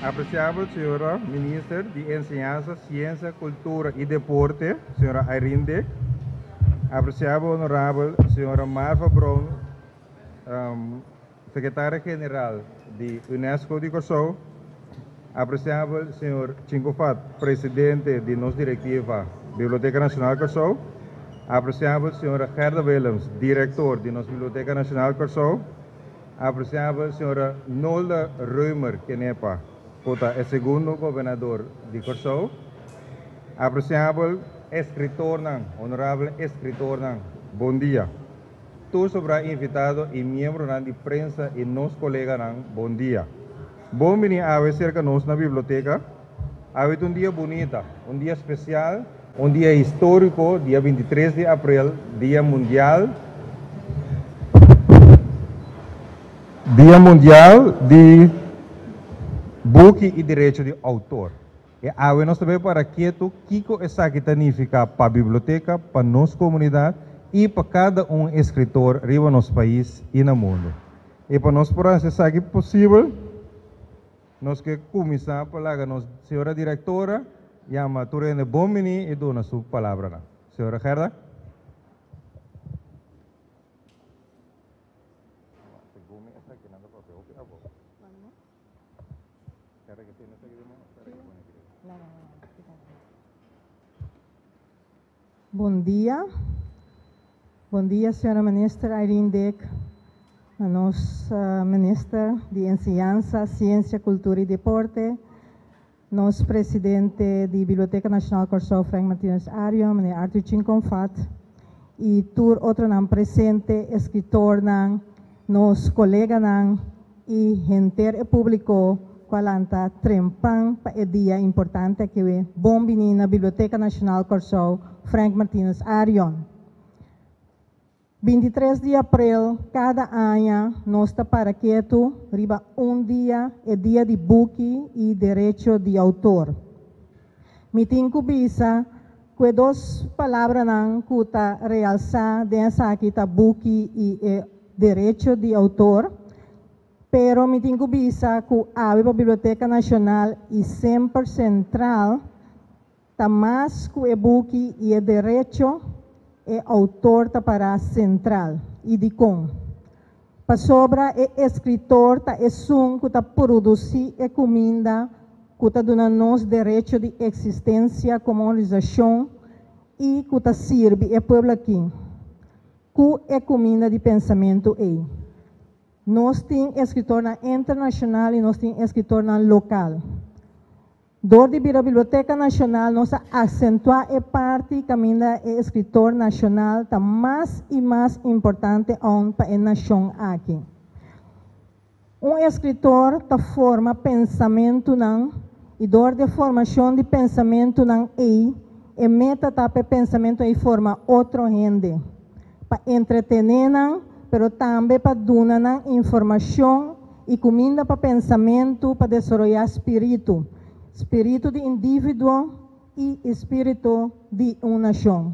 Apresiabel señora Minister di Enseñansa, Siensia, Kultura i Deporte, señora Irene Dick. Apresiabel Honorabel señora Marva Brown, Sekretaria General di UNESCO di Kòrsou. Apresiabel señor Chinko Fat, Presidente di nos Direktiva Biblioteka Nashonal Kòrsou. Apresiabel señora Gerda Willems, Direktor di nos Biblioteka Nashonal Kòrsou. Apresiabel señora Nolda Römer Kenepa, ku ta e segundo gobernador di Kòrsou. Apresiabel eskritornan, honorabel eskritornan, bon dia. Tur sobrá invitado i miembronan di prensa i nos koleganan, bon dia. Bon bini awe serka nos na biblioteka. Awe ta un dia bunita, un dia spesial, un dia históriko, dia 23 di aprel, Dia Mundial, Dia Mundial di Buki i Derecho di Outor. I awe nos ta bai para ketu kiko esaki ta nifiká pa biblioteka, pa nos komunidat i pa kada un eskritor riba nos pais i na mundu. I pa nos por hasi esaki posibel, nos ke kuminsá pa laga nos señora direktora yama tur hende bon biní i duna su palabranan. Señora Gerda. Bon dia. Bon dia señora Minister Irene Dick, na nos Minister di Enseñansa, Siensia, Kultura i Deporte, nos Presidente di Biblioteka Nashonal Kòrsou Frank Martinus Arion, meneer Arthur Chinkonfat, i tur otronan presente, eskritornan, nos koleganan i henter e públiko ku a lanta trempan pa e dia importante aki. Bon bini na Biblioteka Nashonal Kòrsou Frank Martinus Arion. 23 di aprel kada aña nos ta para ketu riba un dia, e dia di buki i derecho di outor. Mi tin ku bisa ku e dos palabranan ku ta realsá den esaki ta buki i e derecho di outor, pero mi tin ku bisa ku awe pa Biblioteka Nashonal i semper sentral ta mas ku e buki i e derecho, e outor ta pará sentral. I dikon? Pasobra e eskritor ta esun ku ta produsí e kuminda ku ta duna nos derecho di eksistensia komo organisashon i ku ta sirbi e pueblo akí ku e kuminda di pensamentu ei. Nos tin eskritornan internashonal i nos tin eskritornan lokal. Dor di bira Biblioteka Nashonal nos a aksentuá e parti kaminda e eskritor nashonal ta mas i mas importante aun pa e nashon aki. Un eskritor ta forma pensamentunan i dor di e formashon di pensamentunan ei e meta ta pa e pensamentu ei forma otro hende, pa entretené nan pero tambe pa duna nan informashon i kuminda pa pensamentu pa desaroyá spiritu, spiritu di individuo i spiritu di un nashon.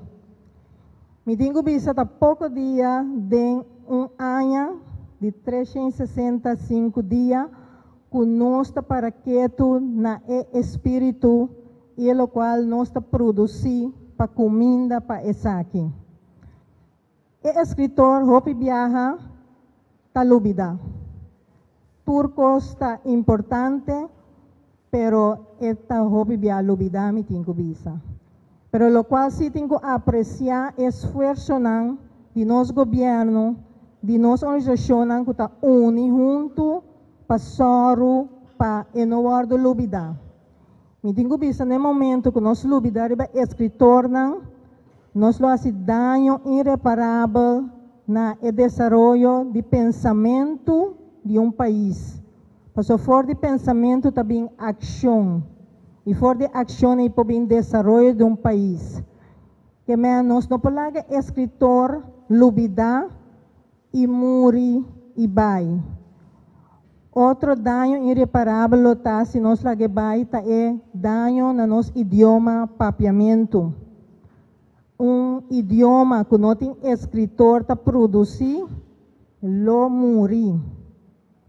Mi tin ku bisa ta poko dia den un aña di 365 dia ku nos ta para ketu na e espiritu i e lokual nos ta produsí pa kuminda pa esaki. E eskritor hopi biaha ta lubidá. Tur kos ta importante, pero e ta hopi biaha lubidá, mi tin ku bisa. Pero lokual si tin ku apresiá e esfuersonan di nos gobièrnu, di nos organisashonnan ku ta uni huntu pa sòru pa e no wòrdu lubidá. Mi tin ku bisa na e momentu ku nos lubidá riba eskritornan, nos lo hasi daño ireparabel na e desaroyo di pensamentu di un pais. Pasobra for di pensamentu ta bin akshon, i for di akshon ei por bin desaroyo di un pais. Ke men nos no por laga eskritor lubidá i muri i bai. Otro daño ireparabel lo ta si nos lag'é bai ta e daño na nos idioma papiamentu. Un idioma ku no tin eskritor ta produsí lo muri.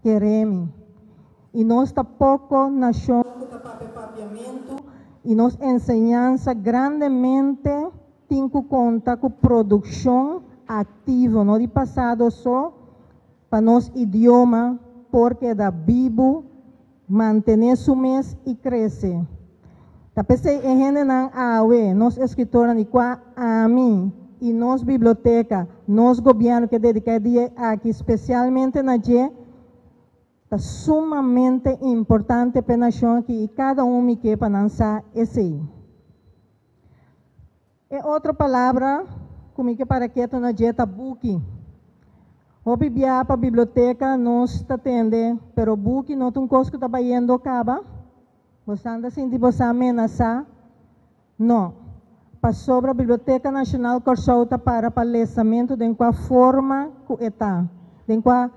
Kere mi. I nos ta poko nashon ku ta papia papiamentu i nos enseñansa grandemente tin ku konta ku produkshon aktivo, no di pasado so, pa nos idioma por keda bibu, mantené su mes i krese. Ta p'esei e hendenan awe, nos eskritornan di kua ami i nos biblioteka, nos gobièrnu ke dediká e dia aki spesialmente na dje, ta sumamente importante p'e nashon aki i kada un mi ke pa nan sa esei. E otro palabra ku mi ke para ketu na dje ta buki. Hopi bia pa biblioteka nos ta tende, pero buki no ta un kos ku ta bayendo kaba. Bosan ta sinti bosan menasá? No. Pasobra Biblioteka Nashonal Kòrsou ta para pa lesamentu den kua forma ku e ta, den kua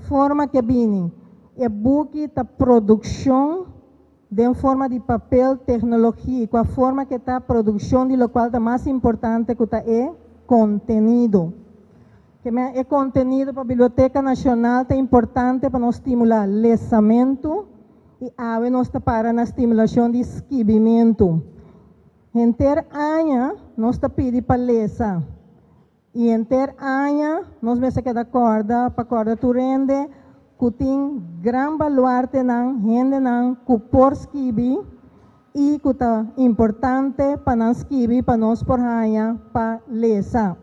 forma ku e bini. E buki ta produkshon den forma di papel, teknologia i kua forma ku e ta produkshon di lokual ta mas importante ku ta e kontenido. Ke men e kontenido pa Biblioteka Nashonal ta importante pa nos stimulá lesamentu i awe nos ta para na stimulashon di skibimentu. Henter aña nos ta pidi pa lesa i henter aña nos mester keda kòrda pa kòrda tur hende ku tin gran baluartenan, hendenan ku por skibi i ku ta importante pa nan skibi pa nos por haña pa lesa.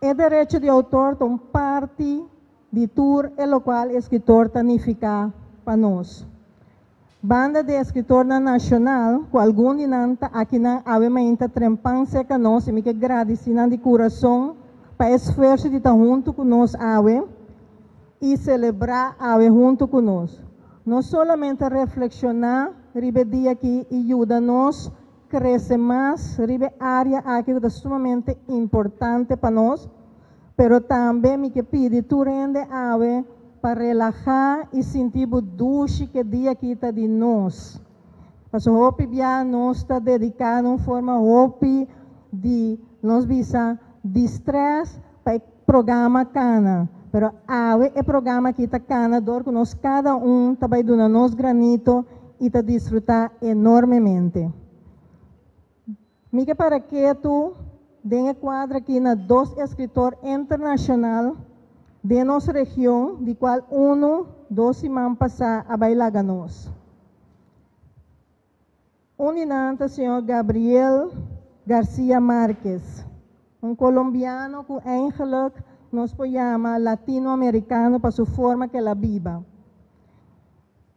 E derecho di outor ta un parti di tur e lokual eskritor ta nifiká pa nos. Banda di eskritornan nashonal, ku algun di nan ta akinan awe mainta trempan serka nos i mi ke gradisí nan di kurason pa e esfuerso di ta huntu ku nos awe i selebrá awe huntu ku nos. No solamente reflekshoná riba e dia akí i yuda nos krese mas riba e área aki ku ta sumamente importante pa nos, pero tambe mi ke pidi tur hende awe pa relahá i sinti bo dushi ku e dia aki ta di nos. Pasobra hopi bia nos ta dediká na un forma hopi di nos bisa di strès pa e programa kana, pero awe e programa aki ta kana dor ku nos kada un ta bai duna nos granito i ta disfrutá enormemente. Mi ke para ketu den e kuadra aki na dos eskritor internashonal den nos region di kual unu dos siman pasá a bai laga nos. Un di nan ta señor Gabriel Garcia Marquez, un colombiano cu eigenlijk nos por yama Latinoamericano pa su forma cu el a biba.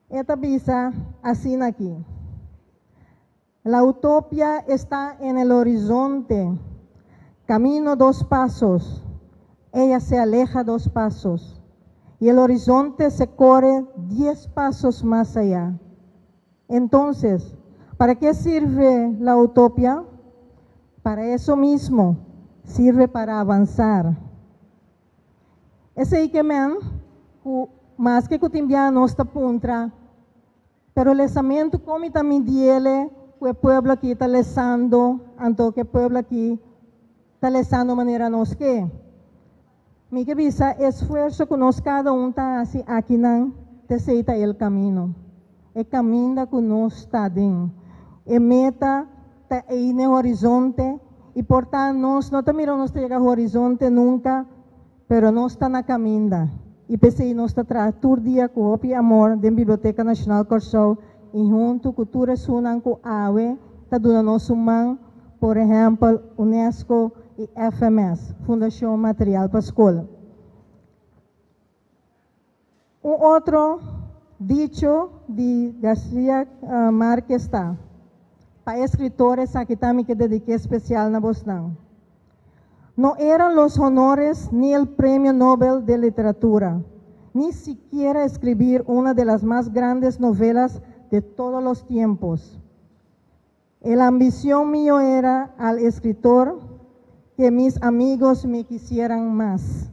E ta bisa asina aki, La utopia está en el horizonte, camino dos pasos, ella se aleja dos pasos, y el horizonte se corre dies pasos más allá. Entonces, ¿para qué sirve la utopia? Para eso mismo, sirve para avanzar. Esei ke men ku maske ku tin bia nos ta puntra, pero lesamentu kon mi ta midiele ku e pueblo aki ta lesando anto ku e pueblo aki ta lesando manera nos ke? Mi ke bisa esfuerso ku nos kada un ta hasi akinan t'esei ta el kamino, e kaminda ku nos ta den. E meta ta ei n'e horizonte i por ta nos no ta mira nos ta yega horizonte nunka, pero nos ta na kaminda i p'esei nos ta traha tur dia ku hopi amor den Biblioteka Nashonal Kòrsou i huntu ku tur esunnan ku awe ta duna nos un man. Por ehèmpel, UNESCO i FMS, Fundashon Material pa Skol. Un otro dicho di Garcia Márquez ta, Pa eskritor esaki ta mi ke dedik'é spesial na bosnan. No eran los honores ni el Premio Nobel de Literatura, ni sikiera escribir una de las más grandes novelas de todos los tiempos. El ambición mío era al escritor que mis amigos me quisieran más.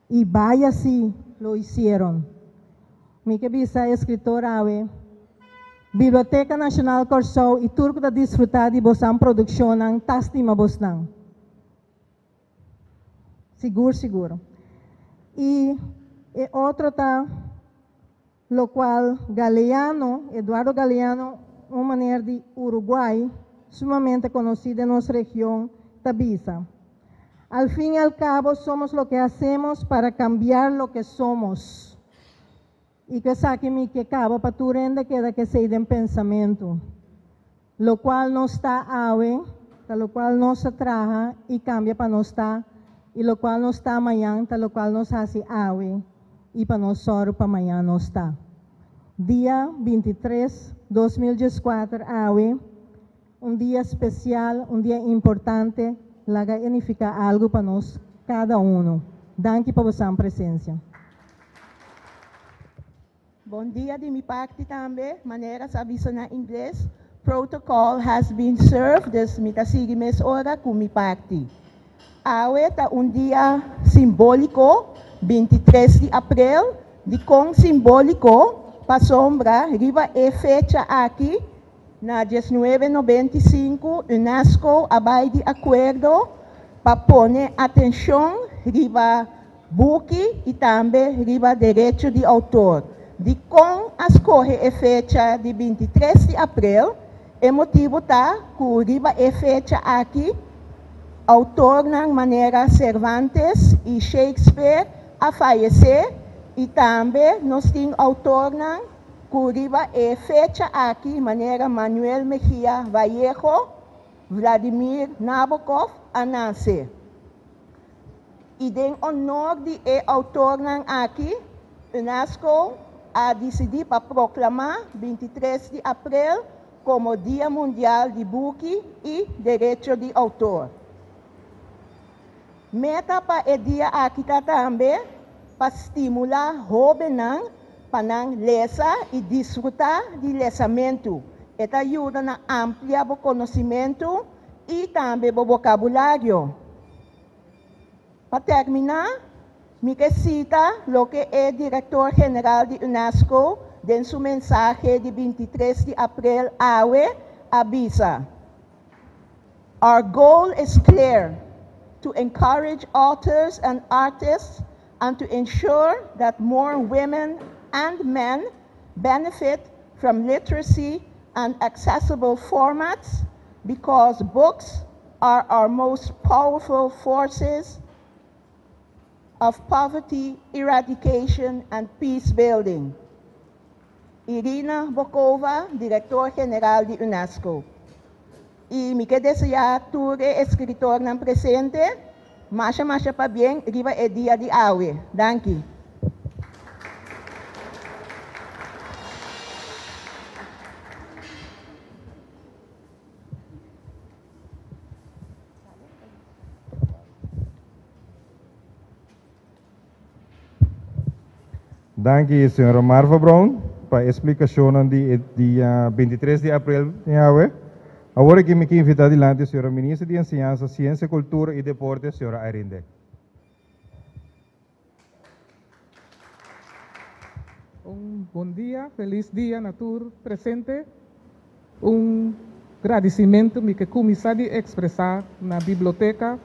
Y vaya si lo hicieron. Mi ke bisa escritor awe, Biblioteca Nacional Kòrsou i tur ku ta disfrutá di bosan produkshonnan ta stima bosnan. Sigur sigur. I. E otro ta lokual Galeano, Eduardo Galeano, un meneer di Uruguay, sumamente konosí den nos region, ta bisa: "Al fin y al cabo somos lo que hacemos para cambiar lo que somos." I ku esaki mi ke kaba pa tur hende keda ku esei den pensamentu. Lokual nos ta awe, ta lokual nos a traha i kambia pa nos ta, i lokual nos ta mañan ta lokual nos hasi awe i pa nos sòru pa mañan nos ta. Dia 23, 2014 awe, un dia spesial, un dia importante, laga e nifiká algu pa nos kada unu. Danki pa boso presensia. Bon dia di mi parti tambe, manera sa bisa na ingles. Protocol has been served, dus mi ta sigui mesora ku mi parti. Awe ta un dia simbóliko, 23 di aprel, dikon simbóliko, pasombra, riba e fecha aki, na 1995, UNESCO a bai di akuerdo pa pone atenshon riba buki i tambe riba derecho di outor. Dikon a skohe e fecha di 23 di aprel, e motibu ta ku riba e fecha aki, outornan manera Cervantes i Shakespeare a fayesé i tambe nos tin outornan ku riba e fecha aki manera Manuel Mejía Vallejo, Vladimir Nabokov a nase. I den honor di e outornan aki, UNESCO a disidí pa proklamá 23 di aprel komo Dia Mundial di Buki i Derecho di Outor. Meta pa e dia aki ta tambe pa stimulá hóbennan pa nan lesa i disfrutá di lesamentu. E ta yuda na amplia bo konosementu i tambe bo vokabulario. Pa terminá, mi ke sita loke e direktor general di UNESCO den su mensahe di 23 di aprel awe a bisa: "Our goal is clear: to encourage authors and artists and to ensure that more women and men benefit from literacy and accessible formats because books are our most powerful forces of poverty eradication and peace building." Irina Bokova, direktor general di UNESCO. I mi ke deseá tur eskritornan presente, masha masha pabien, riba e dia di awe. Danki. Danki, señora Marva Brown, pa e splikashon di dia 23 di aprel awe. Awor aki mi ke invitá dilanti señora Minister di Enseñansa, Siensia, Kultura i Deporte, señora Irene. Un bon dia, felis dia na tur presente. Un gradisimentu mi ke kuminsá di ekspresá na Biblioteka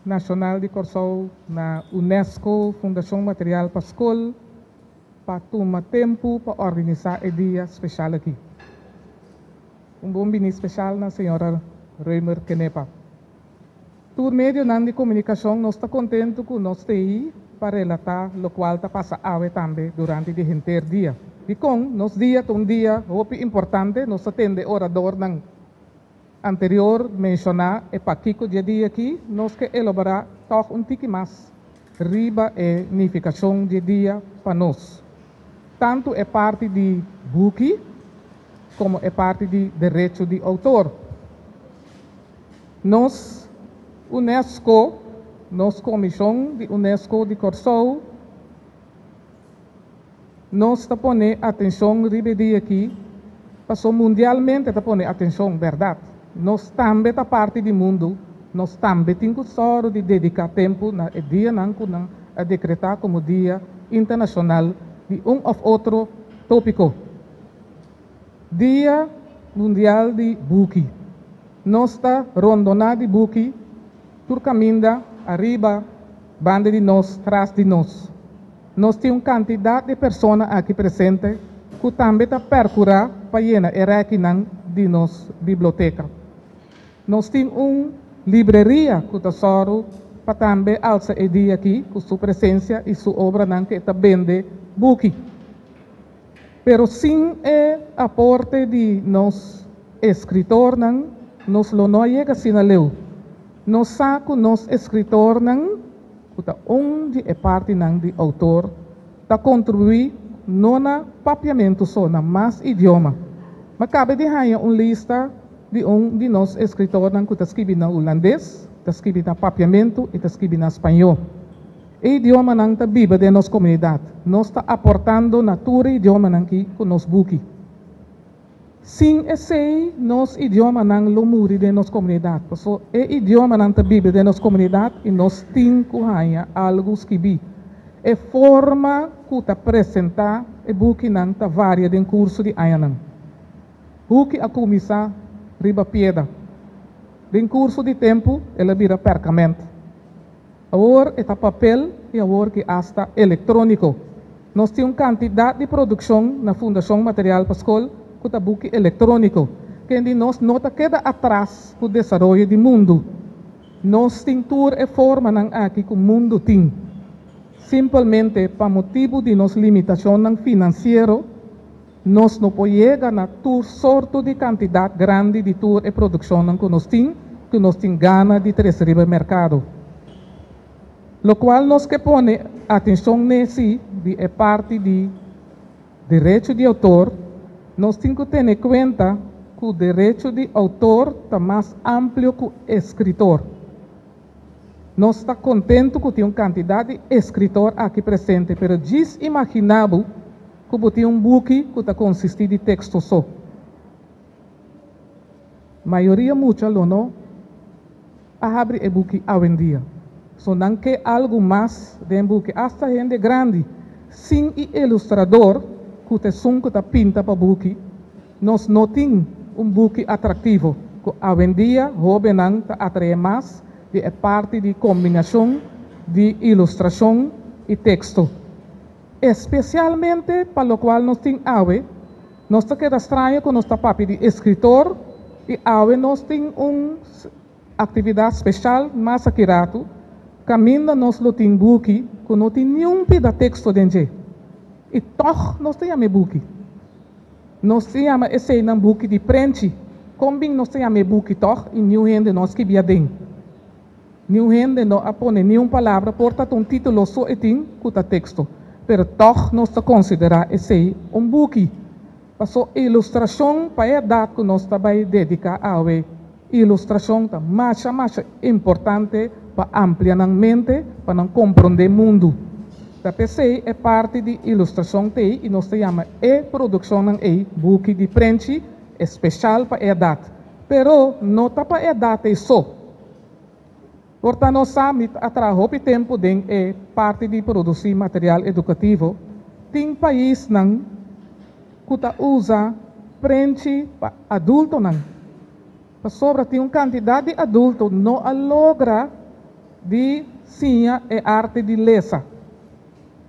Nashonal di Kòrsou, na UNESCO, Fundashon Material pa Skol, pa tuma tempu pa organisá e dia spesial aki. Un bon biní spesial na señora Römer Kenepa. Tur medionan di komunikashon, nos ta kontentu ku nos t'ei pa relatá lokual ta pasa awe tambe durante di henter dia. Dikon nos dia ta un dia hopi importante, nos ta tende oradornan anterior menshoná e pakiko di e dia aki, nos ke elaborá tòg un tiki mas riba e nifikashon di e dia pa nos. Tantu e parti di buki komo e parti di derecho di outor. Nos UNESCO, nos Komishon di UNESCO di Kòrsou, nos ta pone atenshon riba e dia aki, pasobra mundialmente ta pone atenshon, bèrdat. Nos tambe ta parti di mundu, nos tambe tin ku sòru di dediká tempu na e dianan ku nan a dekretá komo Dia Internashonal di un òf otro tópiko. Dia Mundial di Buki. Nos ta rondoná di buki tur kaminda, ariba, banda di nos, tras di nos. Nos tin un kantidat di persona aki presente ku tambe ta perkurá pa yena e rèkinan di nos biblioteka. Nos tin un libreria ku ta sòru pa tambe alsa e dia aki ku su presensia i su obranan ku e ta bende buki. Pero sin e aporte di nos eskritornan nos lo no a yega asina leu. Nos sa ku nos eskritornan, ku ta un di e partinan di outor, ta kontribuí no na papiamentu so, na mas idioma. Mi a kaba di haña un lista di un di nos eskritornan ku ta skibi na hulandes, ta skibi na papiamentu i ta skibi na spañó. E idiomanan ta biba den nos komunidat. Nos ta aportando na tur e idiomanan ki ku nos buki. Sin esei nos idiomanan lo muri den nos komunidat. Paso e idiomanan ta biba den nos komunidat i nos tin ku haña algu skibí. E forma ku ta presentá e bukinan ta varia den kurso di añanan. Buki a kuminsá riba pieda. Den kurso di tempu el a bira pèrkamènt. Awor e ta papel i awor ki asta elektróniko. Nos tin un kantidat di produkshon na Fundashon Material pa Skol ku ta buki elektróniko. Ken di nos no ta keda atras ku desaroyo di mundu. Nos tin tur e formanan aki ku mundu tin. Simpelmente pa motibu di nos limitashonnan finansiero nos no por yega na tur sorto di kantidat grandi di tur e produkshonnan ku nos tin ku nos tin gana di trese riba e merkado. Lokual nos ke pone atenshon n'e si di e parti di derecho di outor, nos tin ku tene kuenta ku derecho di outor ta mas amplio ku eskritor. Nos ta kontentu ku tin un kantidat di eskritor aki presente, pero djis imaginá bo ku bo tin un buki ku ta konsistí di teksto so. Mayoria mucha lo no a habri e buki awendia. So nan ke algu mas den buki. Asta hende grandi, sin e ilustrador ku ta esun ku ta pinta pa buki, nos no tin un buki atraktivo ku awendia hóbennan ta atraé mas di e parti di kombinashon di ilustrashon i teksto. Espesialmente pa lokual nos tin awe, nos ta keda straño ku nos ta papia di eskritor i awe nos tin un aktividat speshal mas aki ratu kaminda nos lo tin buki ku no tin niun pida teksto den dje i tòg nos ta yama e buki. Nos ta yama eseinan buki di prenchi. Kon bin nos ta yama e buki tòg i niun hende no a skibi aden? Niun hende no a pone niun palabra, por ta ta un título so e tin ku ta teksto, pero tòg nos ta konsiderá esei un buki. Paso ilustrashon pa e edat ku nos ta bai dediká awe, ilustrashon ta masha masha importante pa amplia nan mente, pa nan komprondé mundu. Ta p'esei e parti di ilustrashon t'ei i nos ta yama e produkshonnan ei buki di prenchi espeshal pa e edat. Pero no ta pa e edat ei so. Por ta nos sa mi a traha hopi tempu den e parti di produsí material edukativo. Tin paisnan ku ta usa prenchi pa adultonan, pasobra tin un kantidat di adulto no a logra di siña e arte di lesa.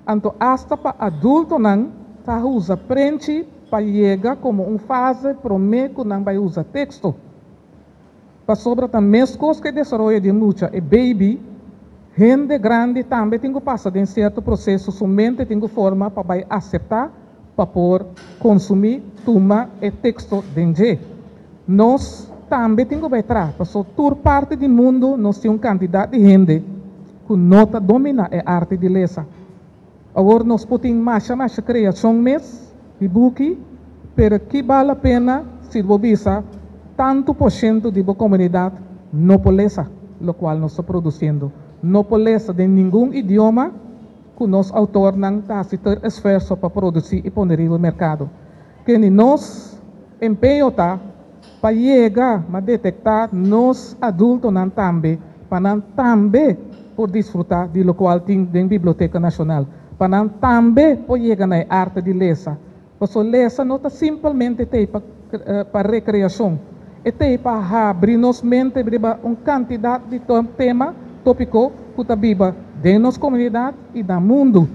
Anto asta pa adultonan ta usa prenchi pa yega komo un fase promé ku nan bai usa teksto. Pasobra ta meskos ku e desaroyo di e mucha, e baby, hende grandi tambe tin ku pasa den sierto proseso, su mente tin ku forma pa bai aseptá pa por konsumí, tuma e teksto den dje. Nos tambe tin ku bai tra, paso tur parti di mundu nos tin un kantidat di hende ku no ta dominá e arte di lesa. Awor nos por tin masha masha kreashon mes di buki, pero ki bal la pena si bo bisa tantu por shento di bo komunidat no por lesa lokual nos ta produsiendo, no por lesa den ningun idioma ku nos outornan ta hasi tur esfuerso pa produsí i pone riba merkado. Kende nos empeño ta pa yega ma detektá nos adultonan tambe pa nan tambe por disfrutá di lokual tin den Biblioteka Nashonal, pa nan tambe por yega na e arte di lesa. Pasobra lesa no ta simpelmente t'ei pa pa rekreashon, e t'ei pa habri nos mente riba un kantidat di tema, tópiko ku ta biba den nos komunidat i na mundu.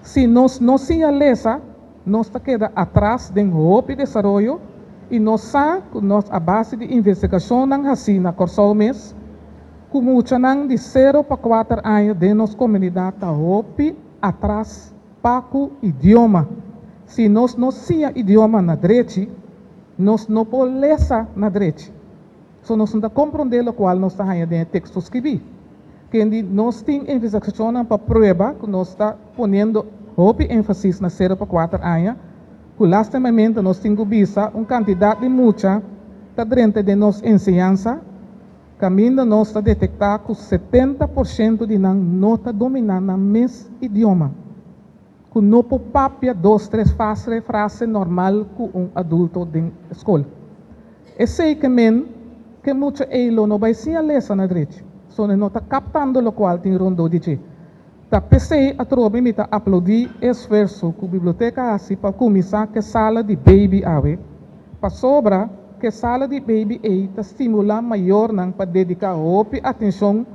Si nos no siña lesa, nos ta keda atras den hopi desaroyo i nos sa ku nos a base di investigashonnan hasí na Kòrsou mes, ku muchanan di sero pa kuater aña den nos komunidat ta hopi atras pa ku idioma. Si nos no siña idioma na drechi, nos no por lesa na drechi. So nos no ta komprondé lokual nos ta haña den e teksto skibí. Kendi nos tin investigashonnan pa prueba ku nos ta poniendo hopi énfasis na sero pa kuater aña, ku lastimamente nos tin ku bisa un kantidat di mucha ta drenta den nos enseñansa, kaminda nos ta detektá ku 70% di nan no ta dominá nan mes idioma, ku no por papia dos tres frase normal ku un adulto den skol. Esei ke men ku e mucha ei lo no bai siña lesa na drechi, so e no ta kaptando lokual tin rondó di dje. Ta p'esei atrobe mi ta aploudí e esfuerso ku biblioteka a hasi pa kuminsá ku e sala di baby awe, pasobra ku e sala di baby ei ta stimulá mayornan pa dediká hopi atenshon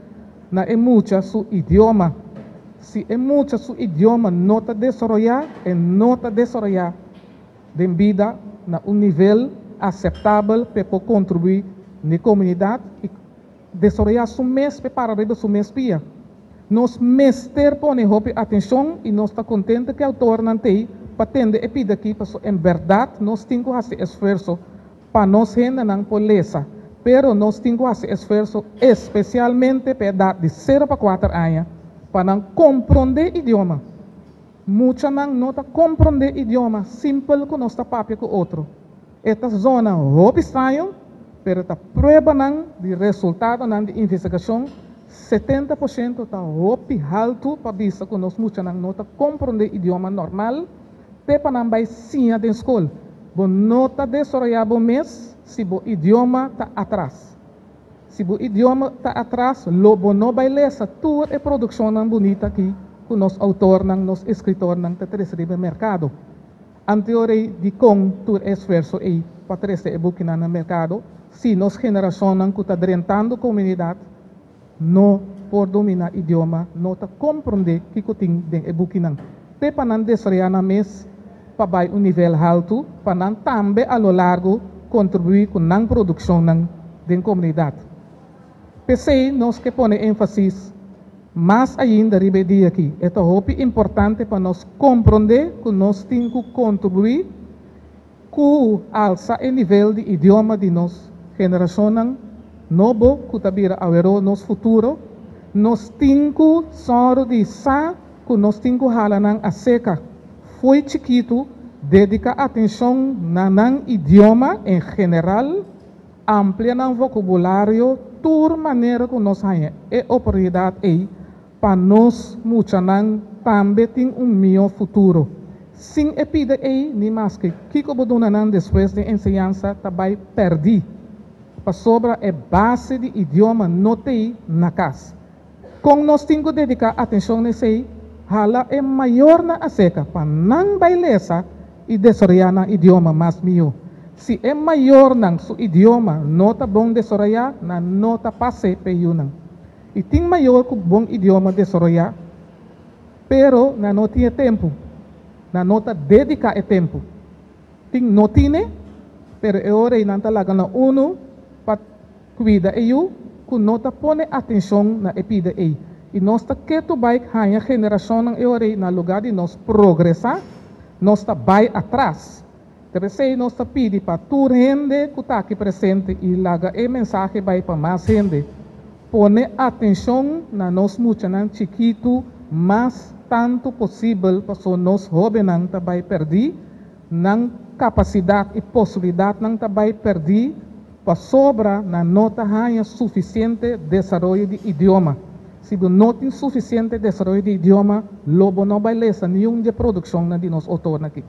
na e mucha su idioma. Si e mucha su idioma no ta desaroyá, e no ta desaroyá den bida na un nivel aseptabel pa e por kontribuí na e komunidat i desaroyá su mes pa e para riba su mes pia. Nos mester pone hopi atenshon i nos ta kontentu ku e outornan t'ei pa tende e pida akí pasobra en bèrdat nos tin ku hasi esfuerso pa nos hendenan por lesa, pero nos tin ku hasi esfuerso espesialmente pa e edat di sero pa kuater aña pa nan komprondé idioma. Muchanan no ta komprondé idioma simpel ku nos ta papia ku otro. E ta zona hopi straño, pero ta pruebanan di resultadonan di investigashon, 70% ta hopi haltu pa bisa ku nos muchanan no ta komprondé idioma normal te pa nan bai siña den skol. Bo no ta desaroyá bo mes si bo idioma ta atras. Si bo idioma ta atras, lo bo no bai lesa tur e produkshonnan bunita akí ku nos outornan, nos eskritornan ta trese riba e merkado. Anteor ei dikon tur e esfuerso ei pa trese e bukinan na merkado si nos generashonnan ku ta drentando komunidat no por dominá idioma, no ta komprondé kiko tin den e bukinan te pa nan desaroyá nan mes pa bai un nivel haltu pa nan tambe a lo largo kontribuí ku nan produkshonnan den komunidat. P'esei nos ke pone énfasis mas ainda riba e dia akí. E ta hopi importante pa nos komprondé ku nos tin ku kontribuí ku alsa e nivel di idioma di nos generashonnan nobo ku ta bira aweró nos futuro. Nos tin ku sòru di sa ku nos tin ku hala nan aseka fo'i chikitu, dediká atenshon na nan idioma en general, amplia nan vokabulario tur manera ku nos haña e oportunidat ei pa nos muchanan tambe tin un mihó futuro. Sin e pida ei, ni maske kiko bo duna nan despues den enseñansa ta bai pèrdí, pasobra e base di idioma no t'ei na kas. Kon nos tin ku dediká atenshon na esei? Hala e mayornan aserka pa nan bai lesa i desaroyá nan idioma mas mihó. Si e mayornan su idioma no ta bon desaroyá, nan no ta pas'é p'e yunan. I tin mayor ku bon idioma desaroyá, pero nan no tin e tempu. Nan no ta dediká e tempu. Tin no tine, pero e ora ei nan ta laga na unu pa. Kuida e yu ku no ta pone atenshon na e pida ei. I nos ta ketu bai haña generashonnan e ora ei na lugá di nos progresá, nos ta bai atras. Ta p'esei nos ta pidi pa tur hende ku ta aki presente i laga e mensahe bai pa mas hende, pone atenshon na nos muchanan chikitu mas tantu posibel paso nos hóbennan ta bai pèrdí, nan kapasidat i posibilidatnan ta bai pèrdí pasobra nan no ta haña sufisiente desaroyo di idioma. Si bo no tin sufisiente desaroyo di idioma, lo bo no bai lesa niun dje produkshonnan di nos outornan aki.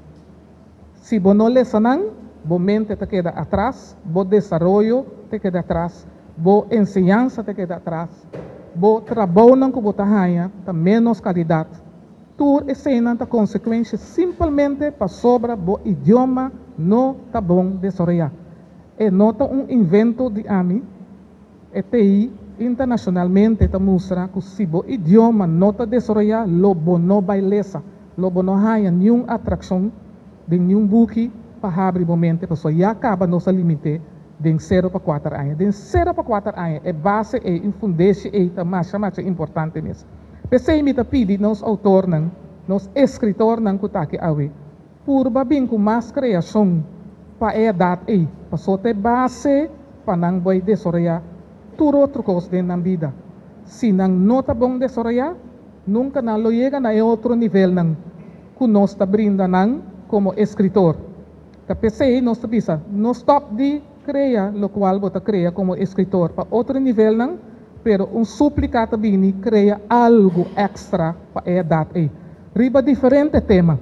Si bo no lesa nan, bo mente ta keda atras, bo desaroyo ta keda atras, bo enseñansa ta keda atras, bo trabounan ku bo ta haña ta ménos kalidat. Tur eseinan ta konsekuensha simpelmente pasobra bo idioma no ta bon desaroyá. E no ta un invento di ami, e TI internashonalmente ta mustra ku si bo idioma no ta desaroyá lo bo no bai lesa. Lo bo no haña niun atrakshon den niun buki pa habri bo mente pasobra ya kaba nos a limit'é den sero pa kuater aña. Den sero pa kuater aña e base ei, e fundeshi ei ta masha masha importante mes. P'esei mi ta pidi nos outornan, nos eskritornan ku ta aki awe, purba bin ku mas kreashon pa e edat ei, pasobra ta e base pa nan bai desaroyá tur otro kos den nan bida. Si nan no ta bon desaroyá, nunka nan lo yega na e otro nivelnan ku nos ta brinda nan komo eskritor. Ta p'esei nos ta bisa, no stòp di krea lokual bo ta krea komo eskritor pa otro nivelnan, pero un súplika ta bini krea algu èkstra pa e edat ei, riba diferente tema.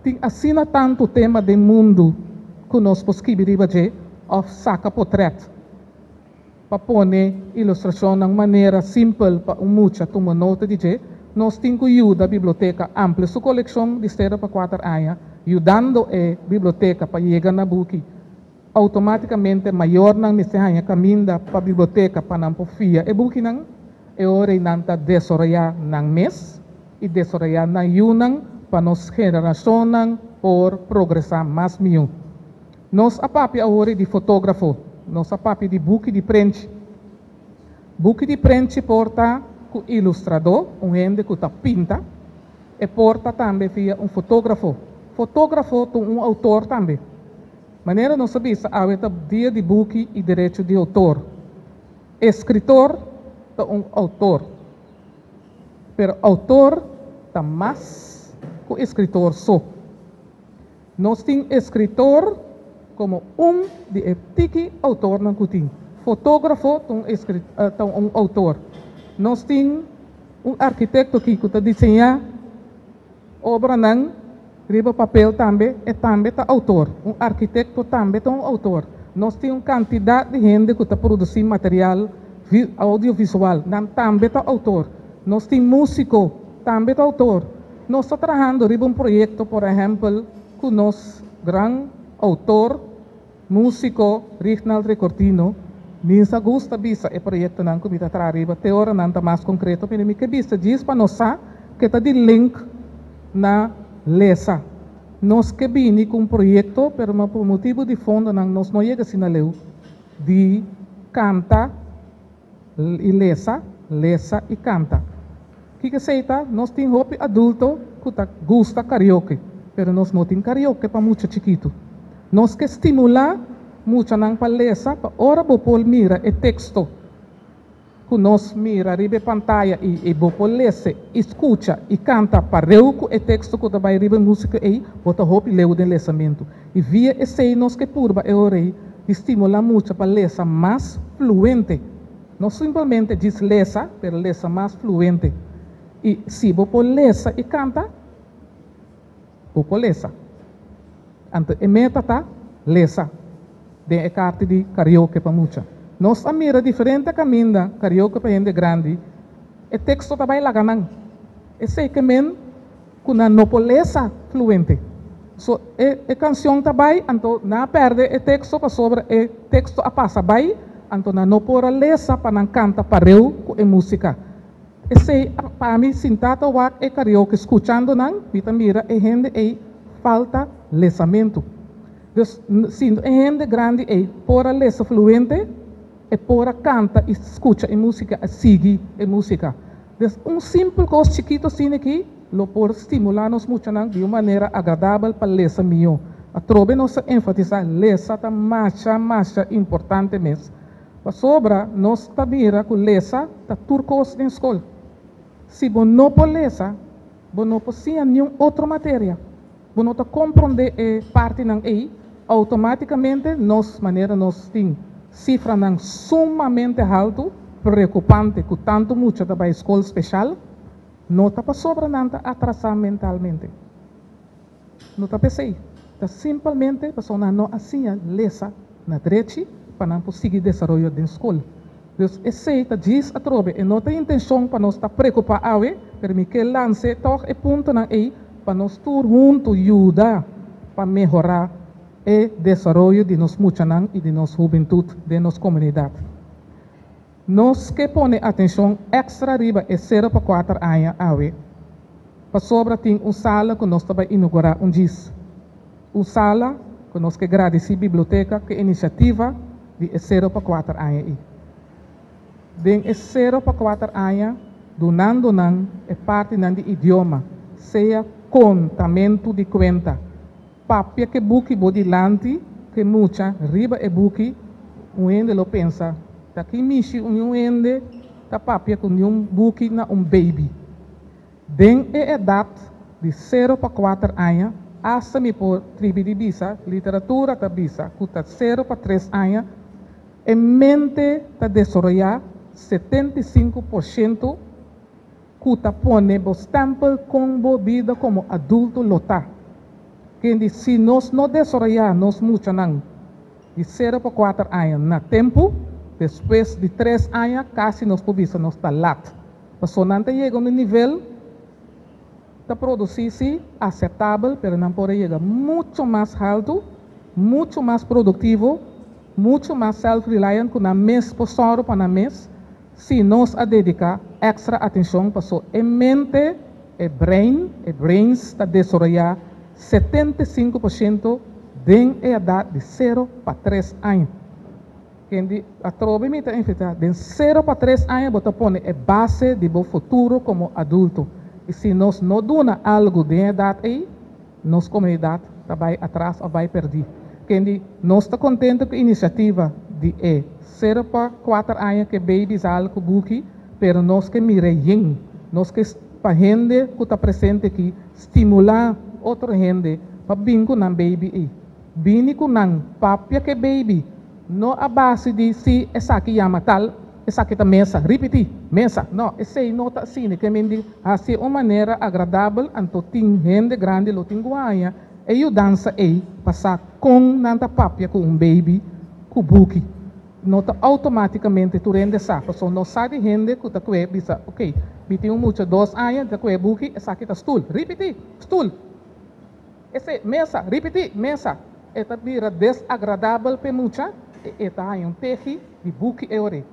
Tin asina tantu tema den mundu ku nos por skibi riba dje òf saka potrèt pa pone ilustrashonnan manera simpel pa un mucha tuma nota di dje. Nos tin ku yuda biblioteka amplia su kolekshon di sero pa kuater aña, yudando e biblioteka pa yega na buki. Outomátikamente mayornan mester haña kaminda pa biblioteka pa nan por fia e bukinan. E ora ei nan ta desaroyá nan mes i desaroyá nan yunan pa nos generashonnan por progresá mas mihó. Nos a papia awor di fotógrafo, nos a papia di buki di prenchi. Buki di prenchi por ta ku ilustradó, un hende ku ta pinta, e por ta tambe via un fotógrafo. Fotógrafo ta un outor tambe. Manera nos a bisa awe ta dia di buki i derecho di outor. Eskritor ta un outor. Pero outor ta mas ku eskritor so. Nos tin eskritor komo un di e tiki outornan ku tin. Fotógrafo ta un ta un outor. Nos tin un arkitekto aki ku ta diseñá obranan riba papel tambe, e tambe ta outor. Un arkitekto tambe ta un outor. Nos tin un kantidat di hende ku ta produsí material audiovisual, nan tambe ta outor. Nos tin músiko, tambe ta outor. Nos ta trahando riba un proyekto, por ehèmpel, ku nos gran outor, músiko Rignald Recortino. Mi sa gusta bisa e proyektonan ku mi ta traha riba te ora nan ta mas konkreto, pero mi ke bisa djis pa nos sa ke ta di link na lesa. Nos ke bini ku un proyekto, pero ma por motibu di fondonan nos no yega asina leu di kanta i lesa, lesa i kanta. Kiko esei ta? Nos tin hopi adulto ku ta gusta karaoke, pero nos no tin karaoke pa mucha chikitu. Nos ke stimulá muchanan pa lesa pa ora bo por mira e teksto ku nos mira riba e pantaya i i bo por lese i skucha i kanta pareu ku e teksto ku ta bai riba e músika ei, bo ta hopi leu den lesamentu. I via esei nos ke purba e ora ei di stimulá mucha pa lesa mas fluente. No simplemente djis lesa, pero lesa mas fluente. I si bo por lesa i kanta, bo por lesa. Anto e meta ta lesa den e karti di karaoke pa mucha. Nos a mira diferente kaminda karaoke pa hende grandi, e teksto ta bai laga nan. Esei ke men ku nan no por lesa fluente. So e e kansion ta bai, anto nan a pèrdè e teksto pasobra e teksto a pasa bai, anto nan no por a lesa pa nan kanta pareu ku e músika. Esei a pa mi sintá ta wak e karaoke skuchando nan, mi ta mira e hende ei falta lesamentu. Dus si e hende grandi ei por a lesa fluente, e por a kanta i skucha e músika, a sigui e músika. Dus un simpel kos chikitu asina aki lo por stimulá nos muchanan di un manera agradabel pa lesa mihó. Atrobe nos ta enfatisá lesa ta masha masha importante mes. Pasobra nos ta mira ku lesa ta tur kos den skol. Si bo no por lesa, bo no por siña niun otro materia. Bo no ta komprondé e partinan ei, outomátikamente nos manera nos tin sifranan sumamente haltu, preokupante ku tantu mucha ta bai skol speshal, no ta pasobra nan ta atrasá mentalmente. No ta p'esei, ta simpelmente pasobra nan no a siña lesa na drechi pa nan por sigui desaroyo den skol. Dus esei ta djis atrobe, e no ta intenshon pa nos ta preokupá awe, pero mi ke lans'é tòg e puntonan ei pa nos tur huntu yuda pa mehorá e desaroyo di nos muchanan i di nos hubentut den nos komunidat. Nos ke pone atenshon èkstra riba e sero pa kuater aña awe. Pasobra tin un sala ku nos ta bai inougurá un djis. Un sala ku nos ke gradisí biblioteka ku e inisiativa di e sero pa kuater aña ei. Den e sero pa kuater aña dunando nan e partinan di idioma, sea kontamentu di kuenta, papia ku e buki bo dilanti ku e mucha riba e buki, un hende lo pensa, ta ki mishi un hende ta papia ku niun buki na un baby. Den e edat di sero pa kuater aña, asta mi por tribi di bisa, literatura ta bisa ku ta sero pa tres aña, e mente ta desaroyá 75% ku ta pone bo stèmpel kon bo bida komo adulto lo ta. Kende si nos no desaroyá nos muchanan di sero pa kuater aña na tempu, despues di tres aña kasi nos por bisa nos ta lat. Pasobra nan ta yega un nivel ta produsí sí aseptabel, pero nan por a yega muchu mas haltu, muchu mas produktivo, muchu mas self-reliant ku nan mes por sòru pa nan mes si nos a dediká èkstra atenshon paso e mente, e brein, e brains ta desaroyá 75% den e edat di sero pa tres aña. Kendi atrobe mi ta invitá, den sero pa tres aña bo ta pone e base di bo futuro komo adulto. I si nos no duna algu den e edat ei, nos komunidat ta bai atras òf bai pèrdí. Kendi nos ta kontentu ku inisiativa di e sero pa kuater aña ku e baby zal ku buki, pero nos ke mira yen. Nos ke pa hende ku ta presente aki stimulá otro hende pa bin ku nan baby ei. Bini ku nan, papia ku e baby, no a base di si esaki yama tal, esaki ta mesa, ripití, mesa. No, esei no ta asina. Ke men di hasi un manera agradabel, anto tin hende grandi lo tin guaña e yudansa ei pa sa kon nan ta papia ku un baby ku buki. No ta outomátikamente tur hende sa, pasobra no sa di hende ku ta kue bisa, ok, mi tin un mucha dos aña, ta kue buki, esaki ta stul, ripití, stul. Esei, mesa, ripití, mesa. E ta bira desagradabel p'e mucha i e ta haña un tehi di buki e ora ei.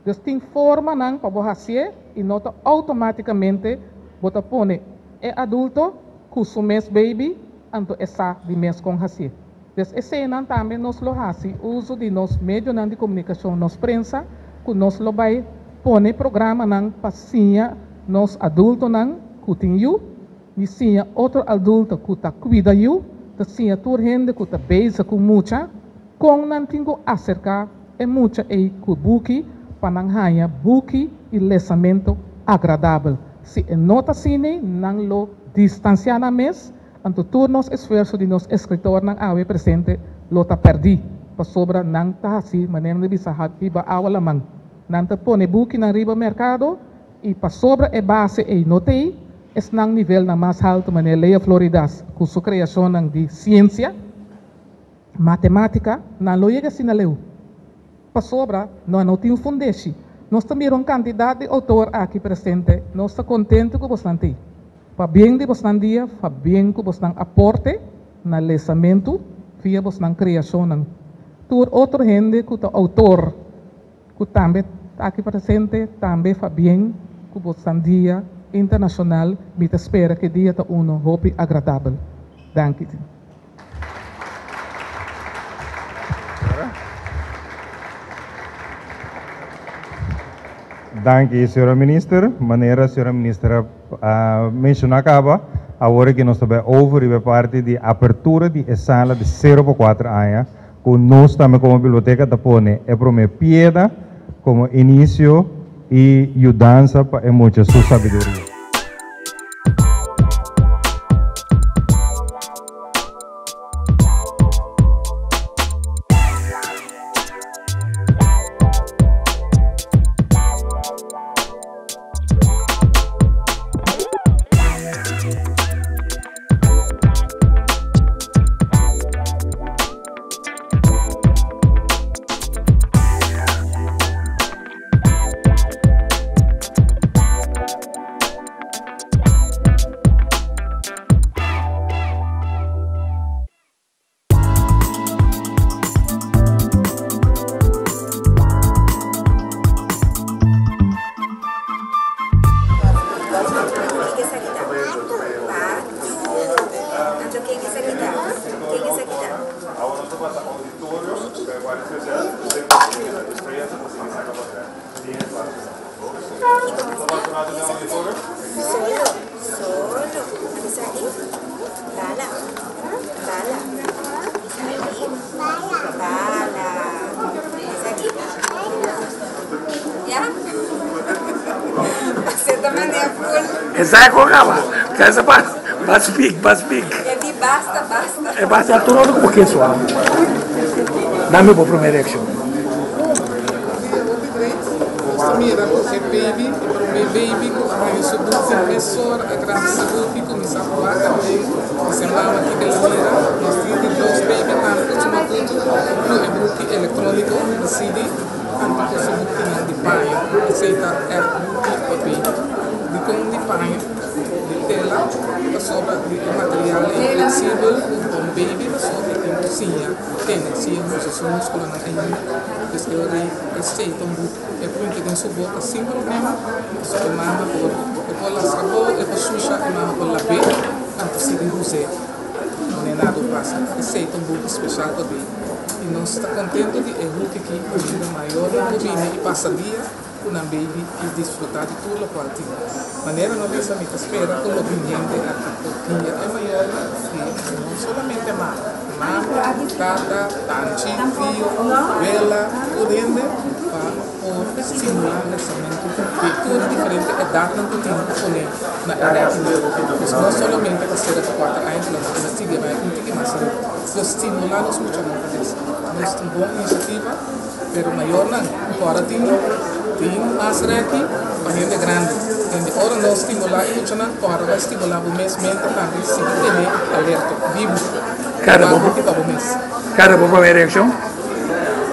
Dus tin formanan pa bo hasié i no ta outomátikamente bo ta pone e adulto ku su mes baby anto e sa di mes kon hasié. Dus eseinan tambe nos lo hasi uso di nos medionan di komunikashon, nos prensa, ku nos lo bai pone programanan pa siña nos adultonan ku tin yu. Mi siña otro adulto ku ta kuida yu, ta siña tur hende ku ta bezig ku mucha, kon nan tin ku aserká e mucha ei ku buki pa nan haña buki i lesamentu agradabel. Si e no ta asina, nan lo distansiá nan mes, anto tur nos esfuerso di nos eskritornan awe presente lo ta pèrdí, pasobra nan ta hasi manera di bisa hiba awa laman. Nan ta pone bukinan riba merkado I pasobra e base ei no t'ei, esnan nivelnan mas haltu manera Lea Floridas ku su kreashonnan di siensia, matemátika, nan lo yega asina leu. Pasobra no no tin un fundeshi. Nos ta mira un kantidat di outor aki presente, nos ta kontentu ku bosnan t'ei. Pabien di bosnan dia, pabien ku bosnan aporte na lesamentu via bosnan kreashonnan. Tur otro hende ku ta outor. Ku tambe ta aki presente, tambe Fabien ku bo san dia internashonal, mi ta spera ku e dia ta uno hopi agradabel. Danki. Danki, señora Minister. Manera señora Minister a menshoná kaba, awor aki nos ta bai over riba e parti di apertura di e sala di sero pa kuater aña. Ku nos tambe komo biblioteka ta pone e promé pieda komo inisio i yudansa pa e mucha su sabiduria. Esaki ku a kaba. Kasa pa ba speak, ba speak. E di basta, basta. E basta tur ora ku bo ke suave. Dame bo promé reakshon. Hopi great. Nos ta mira ku e baby, e promé baby ku a haña su buki mesora a grandi buki kuminsá wak aden e mama kiko el a mira. Nos tin di dos baby tambe ku suma kutu ku e buki elektróniko, e CD, anto ku su bukinan di paña. Esei ta ègt buki pa baby. Dikon di paña? Di tela pasobra di e material ei fleksibel ku pa un baby pasobra e tin ku siña tene, siña usa su muskulonan ainda. Pues e ora ei esei ta un buki ku e punta den su boka sin problema pasobra e mama por e por lastra bo, e por susha, e mama por lab'é anto sigui us'é manera nada por pasa. Esei ta un buki speshal pa baby i nos ta kontento di e buki aki pasobra mayornan por bini i pasa dia ku nan baby i disfrutá di tur lokual tin. Manera no bisa mi ta spera ku lo bin hende aki por guia e mayornan i no solamente mama, mama, tata, tanchi, tio, wela, tur hende pa por stimulá lesamentu di tur e diferente edatnan ku tin ku pone na e rèkinan. Pues no solamente pa sera pa kuater aña ku lo no sigui bai un tiki mas riba. Lo stimulá nos muchanan pa lesa. Nos tin bon inisiativa. Pero mayornan ku ora tin tin mas reki pa hende grandi. Hende ora no stimulá e muchanan ku ora bai stimulá bo mes mente tambe sigui tene alerto, bibu. Kada bo Hopi pa bo mes. Kada bo promé reakshon?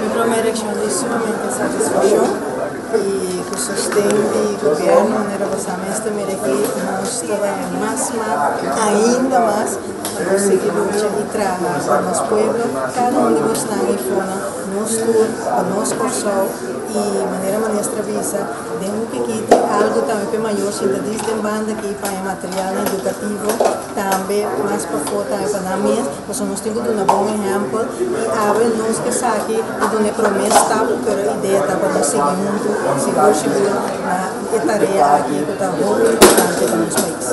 Mi promé reakshon di sumamente satisfakshon i ku sosten di gobièrnu manera bo sa mes ta mira aki nos ta bai mas mas ainda mas pa nos sigui lucha i traha pa nos pueblo kada un di bosnan i fonan. Nos tur pa nos Kòrsou i manera minister a bisa den un pikiti algu tambe p'e mayor sinta dis den banda aki pa e materialnan edukativo tambe mas pafó tambe pa nan mes pasobra nos tin ku duna bon ehèmpel i awe nos ke esaki a duna e promé stap pero e idea ta pa nos sigui huntu sigur sigur na e tarea aki ku ta hopi importante pa nos pais.